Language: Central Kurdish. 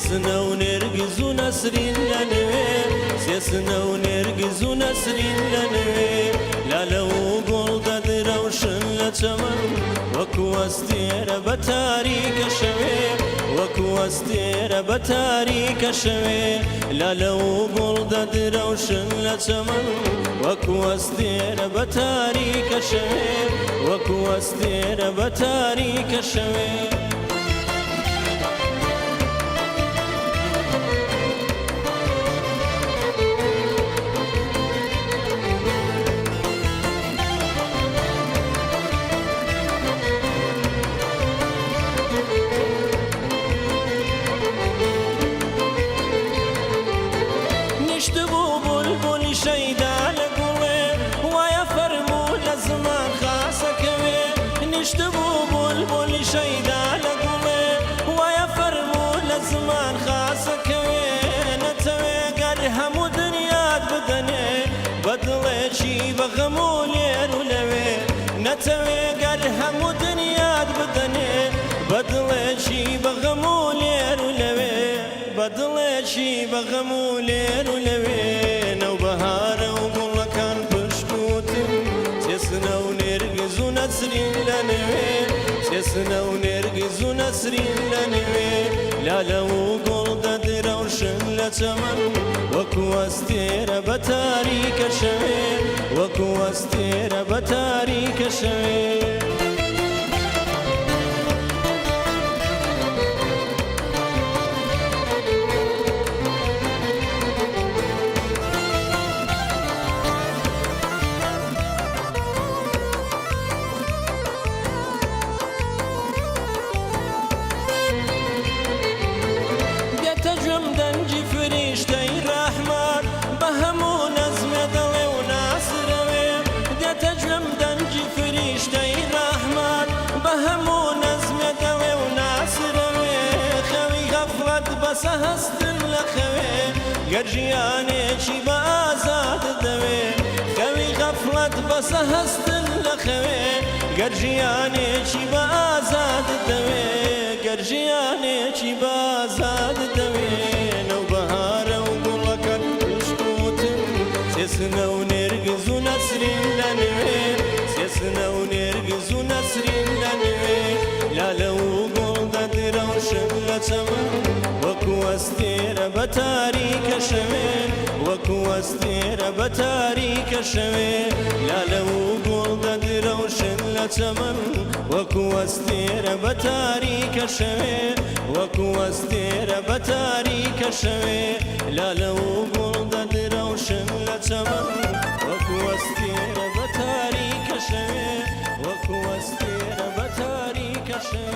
سێسنە و نێرگز و نەسرین لە نوێ، سێسنە و نێرگز و نەسرین لە نوێ، لالە و گوڵ دەدرەوشن لە چەمەن، وەکو ئەستێرە بە تاریکە شەوێ، وەکو ئەستێرە بە تاریکە شەوێ، لالە و گوڵ دەدرەوشن لە چەمەن، وەکو ئەستێرە بە تاریکە شەوێ، وەکو ئەستێرە بە تاریکە شەوێ. نیشتبوو بولبولی شەیدا لە گوڵێ، وایە فەرموو لە زمان خاسەکەوێ. نیشتبوو بولبولی شەیدا لە گوڵێ، وایە فەرموو لە زمان خاسەکەوێ. نەتەوێ گەر هەموو دنیات بدەنێ، بە دڵێکی بە غەم و لێر و لەوێ. نەتەوێ گەر هەموو دنیات بدەنێ، بە دڵێکی بە غەم و لێر و لەوێ. بە دڵێکی بە غەم و لێر و لەوێ. نەوبەهارە و گوڵەکان پشکووتن، سێسنە و نێرگز و نەسرین لە نوێ، سێسنە و نێرگز و نەسرین لە نوێ، لالە و گوڵ دەدرەوشن لە چەمەن، وەکو ئەستێرە بە تاریکە شەوێ، وەکو ئەستێرە بە تاریکە شەوێ. دێتە گوێم دەنگی فریشتەی ڕەحمان، بە هەموو نەزمێ دەڵێ و ناسرەوێ. دێتە گوێم دەنگی فریشتەی ڕەحمان، بە هەموو نەزمێ دەڵێ و ناسرەوێ. خەوی غەفڵەت بەسە هەستن لە خەوێ، گەر ژیانێکی بە ئازادت دەوێ. خەوی غەفڵەت بەسە هەستن لە خەوێ، گەر ژیانێکی بە ئازادت دەوێ. گەر ژیانێکی بە ئازادت دەوێ. نەوبەهارە و گوڵەکان پشکووتن، سێسنە و نێرگز و نەسرین لە نوێ، سێسنە و نێرگز و نەسرین لە نوێ، لالە و گوڵ دەدرەوشن لە چەمەن، وەکو ئەستێرە بە تاریکە شەوێ، وەکو ئەستێرە بە تاریکە شەوێ، لالە و گوڵ دەدرەوشن لە چەمەن، وەکو ئەستێرە بە تاریکە شەوێ، وەکو ئەستێرە بە تاریکە شەوێ، لالە و گوڵ دەدرەوشن لە چەمەن، وەکو ئەستێرە بە تاریکە شەوێ، وەکو ئەستێرە بە تاریکە شەوێ.